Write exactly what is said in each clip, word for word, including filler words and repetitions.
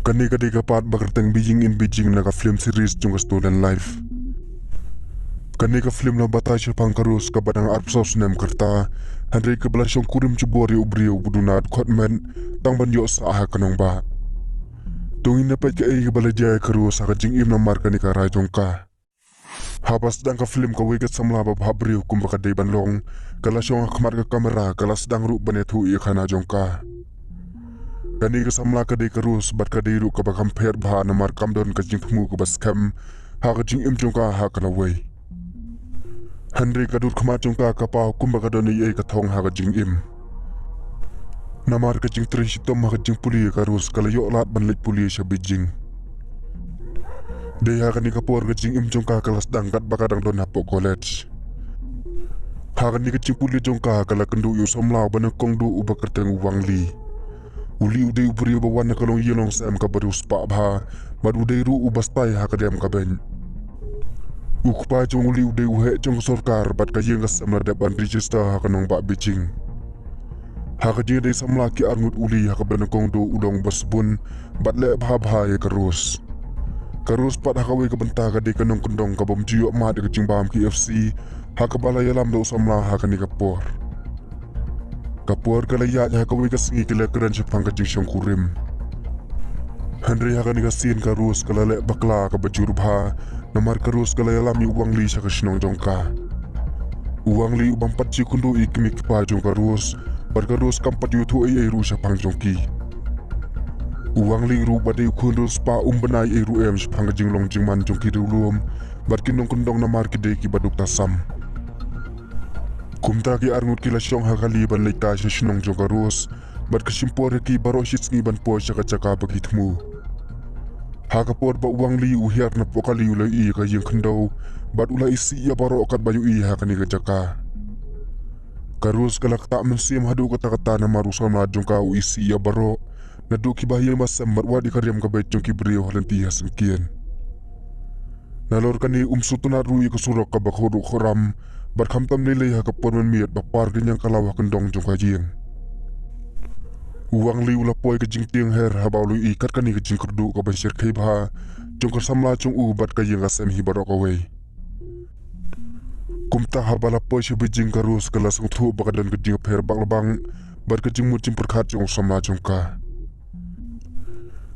Kane ka dei ka part ba kyrteng Beijing in Beijing na ka film series jong ka Stolen Life. Kane ka film la batai shaphang ka Rose kaba dang arphew saw snem ka rta, hynrei kaba la shong kurim jubor ïa u briew ba duna dkhot met tang ban ïoh sah ha ka nongbah. To ngin ïa peit kaei kaba la jia ïa ka Rose ha ka jingim namar kane ka rai jong ka. Haba sdang ka film, kawei ka samla ba bhabriew kumba ka dei ban long ka la shong ha khmat ka kamera, ka la sdang ruh ban ïathuh ïa ka khana jong ka. Kane ka samla ka dei ka Rose bad ka dei ruh kaba kham pher bha namar kam don ka jingthmu kaba skhem ha ka jingim jong ka ha ka lawei. Hynrei ka dur khmat jong ka ka paw kumba ka don ei ei ka thong ha ka jingim. Namar ka jingtrei shitom ha ka jingpule, ka Rose ka la ïoh lad ban leit pule sha Beijing. Dei ha kane ka por ka jingim jong ka ka la sdang katba ka dang don hapoh college. Ha kane ka jingpule jong ka ka la kynduh ïa u samla uba nyngkong duh uba kyrteng u Wang Li. U Li u dei u briew ba wan na ka longïing longsem kaba riewspah bha bad u dei ruh uba stai ha ka dem ka beiñ. U kpa jong u Li u dei u heh jong ka sorkar bad ka ïing ka sem la dep ban register ha ka nongbah Beijing. Ha ka jingdei samla ki arngut, u Li ha kaba nyngkong duh u long uba sbun bad leh bha bha ïa ka Rose. Ka Rose pat ha kawei ka bynta ka dei ka nongkyndong kaba bym ju ïoh mad ïa ka jingbam K F C ha kaba la ïalam da u samla ha kane ka por. Ka por ka la ïaid ha kawei ka sngi ki la kren shaphang ka jingshongkurim. Hynrei ha kane ka sien ka Rose ka la leh bakla kaba jur bha namar ka Rose ka la ïalam ïa u Wang Li sha ka shnong jong ka. U Wang Li u bym pat ju kynduh ïa i kmie i kpa jong ka Rose bad ka Rose kam pat ju ïathuh ei ei ruh shaphang jong ki. U Wang Li ruh ba dei u khun riewspah um bna ei ei ruh em shaphang ka jinglong jingman jong ki riewlum bad ki nongkyndong namar ki dei kiba duk tasam. Kumta ki arngut ki la shong ha kali ban leit kai sha shnong jong ka Rose bad ka shim por ïa ki baroh shi sngi ban poi sha ka jaka ba ki thmu. Ha ka por ba u Wang Li u hiar napoh kali u la ïohi ïa ka ïing khyndew bad u la isih ïa baroh katba ïohi ha kane ka jaka. Ka Rose ka la ktah mynsiem haduh katta katta namar u samla jong ka u isih ïa baroh, naduh kiba ha ïing ba sem bad wat ïa ka riam ka beit jong ki briew ha lynti ha syngkien. Nalor kane um sngewtynnat ruh ïa ka surok kaba khuid ruh khuid ram bad khamtam lei lei ha ka por mynmiet ba par ki ñiang ka law ha kyndong jong ka ïing. U Wang Li u la poi ka jingtieng her haba u la ïohi kat kane ka jingkyrduh kaba shyrkhei bha jong ka samla jong u bad ka ïing ka sem hi baroh kawei. Kumta haba la poi sha Beijing ka Rose ka la sngewthuh ba ka don ka jingpher baklabang bad ka jingmut jingpyrkhat jong u samla jong ka.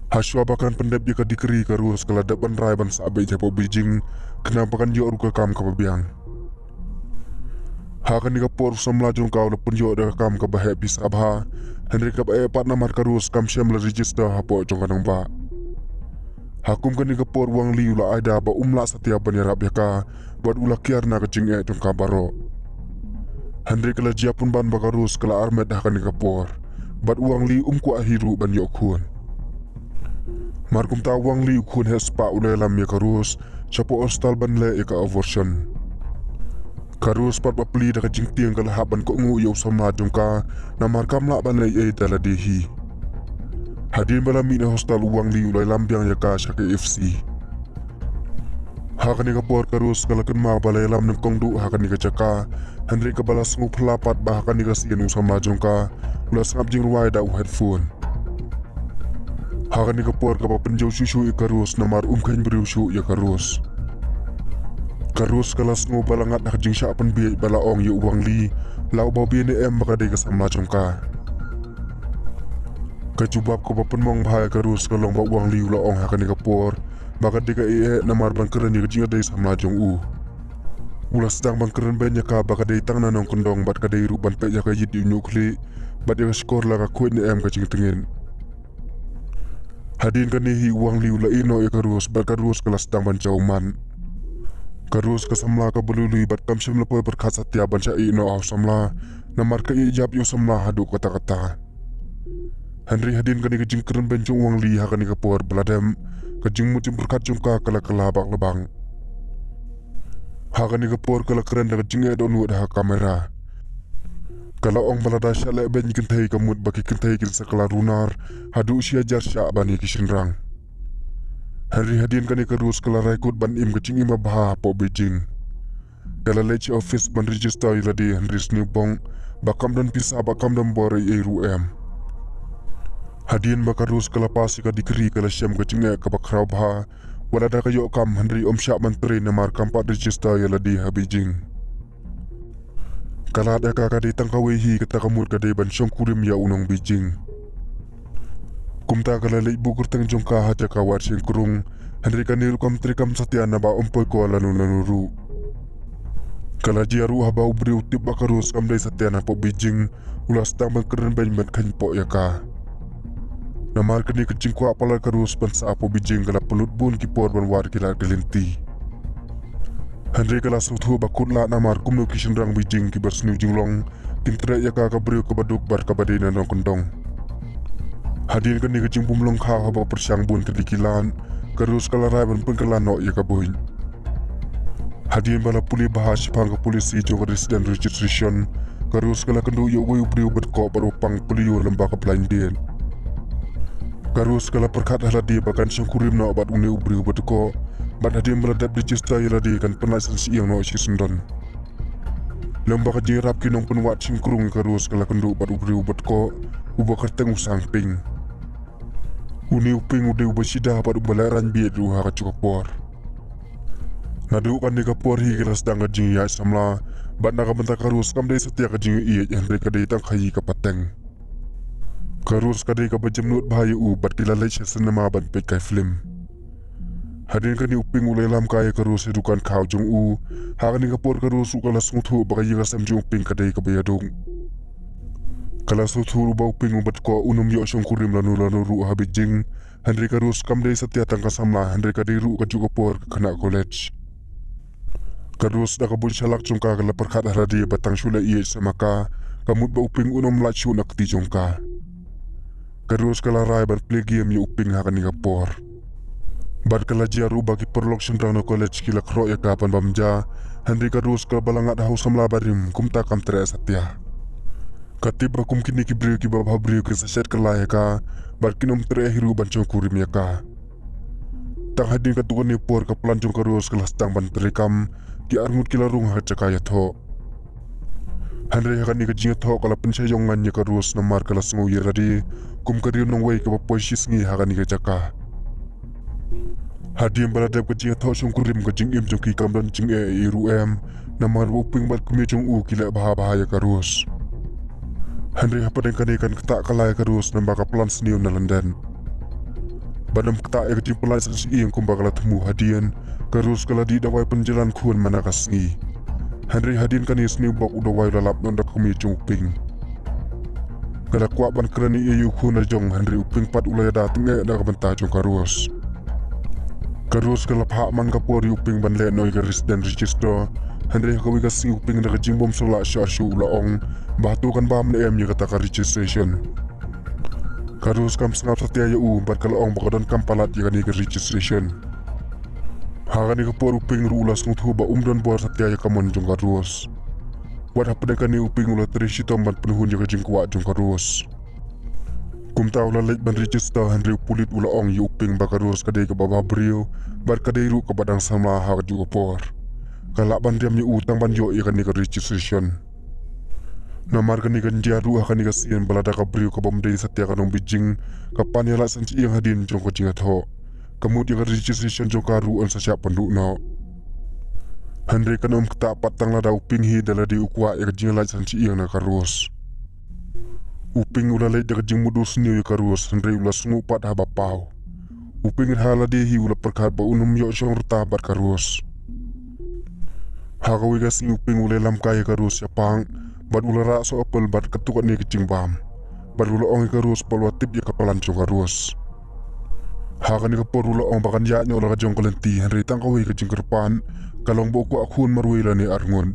Hashwa ba kan pyndep ïa ka degree ka Rose ka la dep ban rai ban sah beit hapoh Beijing khnang ba kan ïoh ruh ka kam kaba biang. Ha kane ka por u samla jong ka u la pynïoh da ka kam kaba heh pisa bha, hynrei kaba eh pat namar ka Rose kam shym la register hapoh jong ka nongbah. Ha kum kane ka por u Wang Li u la ai da ba um lah satia ban ïarap ïa ka bad u la kiar na ka jingeh jong ka baroh. Hynrei ka la jia pynban ba ka Rose ka la armet ha kane ka por bad u Wang Li um kwah hi ruh ban ïoh khun. Mar kumta u Wang Li u khun heh spah u la ïalam ïa ka Rose shapoh hostel ban leh ïa ka abortion. Ka Rose pat ba plie da ka jingtieng ka la hap ban kohnguh ïa u samla jong ka namar kam lah ban leh ei ei da lade hi. Hadien ba la mih na hostel u Wang Li u la ïalam biang ïa ka sha K F C. Ha kane ka por ka Rose ka la kynmaw ba la ïalam nyngkong duh ha kane ka jaka, hynrei kaba la sngewphylla pat ba ha kane ka sien u samla jong ka u la sngap jingrwai da u headphone. Ha kane ka por kaba pynjaw shuh shuh ïa ka Rose namar um kheiñ briew shuh ïa ka Rose. Ka Rose ka la sngew ba la ngat ha ka jingshah pynbieit ba la ong ïa u Wang Li la uba biang ne em ba ka dei ka samla jong ka. Ka jubab kaba pynmong bha ïa ka Rose ka long ba u Wang Li u la ong ha kane ka por ba ka dei ka eh eh namar ban kren ïa ka jingïadei samla jong u. U la sdang ban kren beiñ ïa ka ba ka dei tang na nongkyndong bad ka dei ruh ban peit ïa ka ïit ïa u ñiuh khlieh bad ïa ka shkor la ka khuid ne em ka jingtngit. Hadien kane hi u Wang Li u la ïeh noh ïa ka Rose bad ka Rose ka la sdang ban jaw man. Ka Rose ka samla kaba lui lui bad kam shym la poi pyrkhat satia ban shah ïeh noh ha u samla namar ka ïeit ïap ïa u samla haduh katta katta. Hynrei hadien kane ka jingkren beiñ jong u Wang Li ha kane ka por ba la dem, ka jingmut jingpyrkhat jong ka ka la kylla baklabang. Ha kane ka por ka la kren da ka jingeh dohnud ha ka kamera. Ka la ong ba lada shah leh beiñ ki kynthei ka mut ba ki kynthei kin sa kylla runar haduh shi hajar shah ban ïa ki shynrang. Hynrei hadien kane ka Rose ka la rai kut ban im ka jingim babha hapoh Beijing. Ka la leit sha office ban register ïa lade hynrei sniew bong ba kam don pisa bad kam don bor ei ei ruh em. Hadien ba ka Rose ka la pass ïa ka degree, ka la shem ka jingeh kaba khraw bha. Wat la da ka ïoh kam, hynrei ym shah ban trei namar kam pat register ïa lade ha Beijing. Ka lad ïa ka ka dei tang kawei hi, kata ka mut ka dei ban shongkurim ïa u nong Beijing. Kumta ka la leit buh kyrteng jong ka ha jaka wad shynkrung, hynrei kane ruh kam treikam satia naba ym poi ko lano lano ruh. Ka la jia ruh haba u briew u tip ba ka Rose kam dei satia napoh Beijing, u la sdang ban kren beiñ ban kheiñpoh ïa ka. Namar kane ka jingkwah palat ka Rose ban sah hapoh Beijing ka la pynlut bun ki por ban wad ki lad ki lynti. Hynrei ka la sngewthuh ba kut lad namar kumno ki shynrang Beijing kiba sniew jinglong kin treh ïa ka, ka briew kaba duk bad kaba dei na nongkyndong. Hadien kane ka jingbym long khaw, haba pyrshang bun tylli ki lad, ka Rose ka la rai ban pynkylla noh ïa ka buit. Hadien ba la pule bha shaphang ka policy jong ka resident registration, ka Rose ka la kynduh ïa uwei u briew badkhoh bad u pang pule ïa u lem bad ka blind date. Ka Rose ka la pyrkhat ha lade ba kan shongkurim noh bad une u briew badkhoh, bad hadien ba la dep register ïa lade kan pynlait san shyieng noh shisyndon. Lem bad ka jingïarap ki nongpynwad shynkrung, ka Rose ka la kynduh bad u briew badkhoh uba kyrteng u Sang Ping. Une u Ping u dei uba shida bad uba lehraiñ bieit ruh ha kajuh ka por. Naduh kane ka por hi ka la sdang ka jingïaid samla, bad na ka bynta ka Rose kam dei satia ka jingïaid, hynrei ka dei tang khaïi ka pateng. Ka Rose ka dei kaba jemnud bha ïa u, bad ki la leit sha cinema ban peit kai film. Hadien kane u Ping u la ïalam kai ïa ka Rose sha dukan khaw jong u. Ha kane ka por ka Rose ruh ka la sngewthuh ba ka ïing ka sem jong u Ping ka dei kaba ïaduk. Ka la sngewthuh ruh ba u Ping u badkhoh un ym ïoh shongkurim lano lano ruh ha Beijing. Hynrei ka Rose kam dei satia tang ka samla, hynrei ka dei ruh kajuh ka por ka khynnah college. Ka Rose da ka bunshalak jong ka ka la pyrkhat ha lade ba tang shu leh ïeit sa ma ka, ka mut ba u Ping un ym lait shuh na kti jong ka. Ka Rose ka la rai ban plie game ïa u Ping ha kane ka por. Bad ka la jia ruh ba ki paralok shynrang na college ki la khroh ïa ka ban bam ja, hynrei ka Rose kaba la ngat ha u samla barim, kumta kam treh satia. Ka tip ba kum kine ki briew kiba bhabriew kin sa shet kylla ïa ka, bad kin ym treh hi ruh ban shongkurim ïa ka. Tang hadien katto katne por ka plan jong ka Rose ka la sdang ban treikam, ki arngut ki la rung ha jaka ïathoh. Hynrei ha kane ka jingïathoh ka la pynshah ïong ngan ïa ka Rose namar ka la sngew ïa lade kum ka riew nongwei kaba poi shisngi ha kane ka jaka. Hadien ba la dep ka jingïathoh shongkurim, ka jingim jong ki kam don jingeh ei ruh em, namar ba u Ping bad kmie jong u ki leh bha bha ïa ka Rose. Hynrei hapdeng kane kan ktah kylla ïa ka Rose namar ka plan sniew na London. Bad ym ktah ïa ka jingpynlait san shyieng kumba ka la thmu hadien, ka Rose ka la dih dawai pynjlan khun man la ka sngi. Hynrei hadien kane sniew bok u dawai u la lap noh da ka kmie jong u Ping. Ka la kwah ban kren ïa u khun la jong, hynrei u Ping pat u la ïada tyngeh na ka bynta jong ka Rose. Ka Rose ka la phah man ka por ïa u Ping ban leh noh ïa ka resident register, hynrei ha kawei ka sngi u Ping da ka jingbym sngewlah shuh shuh u la ong ba hato kan bam ne em ïa kata ka registration. Ka Rose kam sngap satia ïa u bad ka la ong ba ka donkam palat ïa kane ka registration. Ha kane ka por u Ping ruh u la sngewthuh ba um don bor satia ïa ka mon jong ka Rose. Wat hapdeng kane u Ping u la trei shitom ban pynhun ïa ka jingkwah jong ka Rose. Kumta u la leit ban register, hynrei u pulit u la ong ïa u Ping ba ka Rose ka dei kaba bhabriew bad ka dei ruh kaba dang samla ha kajuh ka por. Ka lah ban riam ïa u tang ban ïoh ïa kane ka registration. Namar kane kan jia ruh ha kane ka sien ba lada ka briew kabym dei satia ka nong Beijing ka pan ïalait san shyieng hadien jong ka jingïathoh, ka mut ïa ka registration jong ka ruh yn sa shah pynduh noh. Hynrei kan ym ktah pat tang lada u Ping hi da lade u kwah ïa ka jingïalait san shyieng na ka Rose. U Ping u la leit da ka jingmut dusniew ïa ka Rose, hynrei u la sngew pat haba paw. U Ping ha lade hi u la pyrkhat ba un ym ïoh shong rta bad ka Rose. Ha kawei ka sngi u Ping u la ïalam kai ïa ka Rose shaphang, bad u la rah soh apple bad katto katne ka jingbam. Bad u la ong ïa ka Rose ba u la tip ïa ka plan jong ka Rose. Ha kane ka por u la ong ba kan ïaid noh la ka jong ka lynti, hynrei tang kawei ka jingkyrpad ka long ba u kwah khun marwei lane arngut.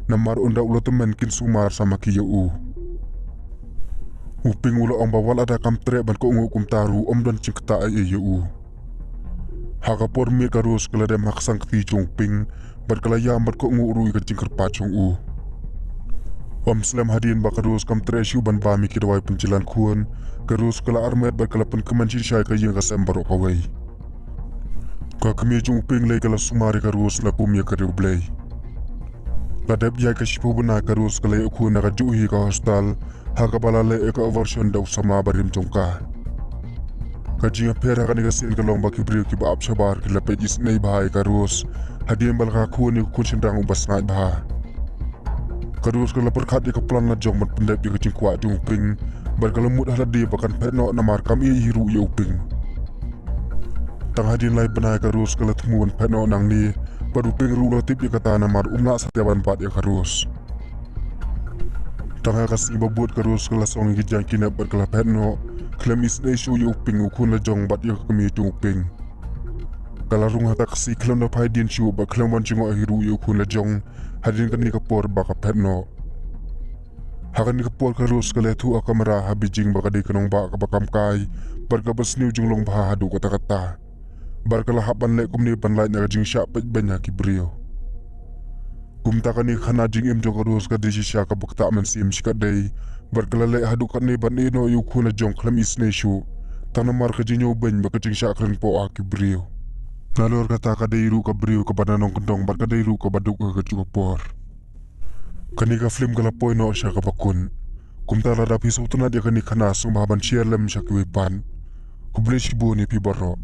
Namar ynda u la tymmen kin sumar sa ma ki ïa u. U Ping u la ong ba wat lada kam treh ban kohnguh kumta ruh ym don jingktah ei ei ïa u. Ha ka por miet ka Rose ka la dem ha ka sang kti jong u Ping, bad ka la ïam bad kohnguh ruh ïa ka jingkyrpad jong u. Ym slem hadien ba ka Rose kam treh shuh ban bam ïa ki dawai pynjlan khun, ka Rose ka la armet bad ka la pynkmen shisha ïa ka ïing ka sem baroh kawei. Ka kmie jong u Ping lei ka la sumar ïa ka Rose la kum ïa ka riewblei. La dep ïaid ka shiphew bnai ka Rose ka la ïoh khun na kajuh hi ka hostel, ha kaba la leh ïa ka abortion da u samla barim jong ka. Ka jingïapher ha kane ka sien ka long ba ki briew kiba ap shabar ki la peit isynei bha ïa ka Rose hadien ba la kha khun ïa u khun shynrang uba sngaid bha. Ka Rose ka la pyrkhat ïa ka plan la jong ban pyndep ïa ka jingkwah jong u Pink bad ka la mut ha lade ba kan phet noh namar kam ïeit hi ruh ïa u Pink. Tang hadien lai bnai ka Rose ka la thmu ban phet noh nangne bad u Pink ruh u la tip ïa kata namar um lah satia ban bat ïa ka Rose. Tang ha ka sngi ba bud ka Rose ka la song ïa ki jaiñ kidnap bad ka la phet noh khlem isynei shuh ïa u Pink u khun la jong bad ïa ka kmie jong u Pink. Ka la rung ha taxi khlem da phai dien shuh bad khlem wan jngoh hi ruh ïa u khun la jong hadien kane ka por ba ka phet noh. Ha kane ka por ka Rose ka la ïathuh ha kamra ha Beijing ba ka dei ka nongbah kaba kam kai bad kaba sniew jinglong bha haduh katta katta. Bad ka la hap ban leh kumne ban lait na ka jingshah peit beiñ ha ki briew. Kumta kane ka khana jingim jong ka Rose ka dei shisha kaba ktah mynsiem shikatdei bad ka la leh haduh katne ban ïeh noh ïa u khun la jong khlem isynei shuh tang namar ka jingñiew beiñ bad ka jingshah kren poh ha ki briew. Nalor kata ka dei ruh ka briew kaba na nongkyndong bad ka dei ruh kaba duk ha kajuh ka por. Kane ka film ka la poi noh sha kaba kut. Kumta lada phi sngewtynnat ïa kane ka khana sngewbha ban share lem sha kiwei pat. Khublei shibun ïa phi baroh.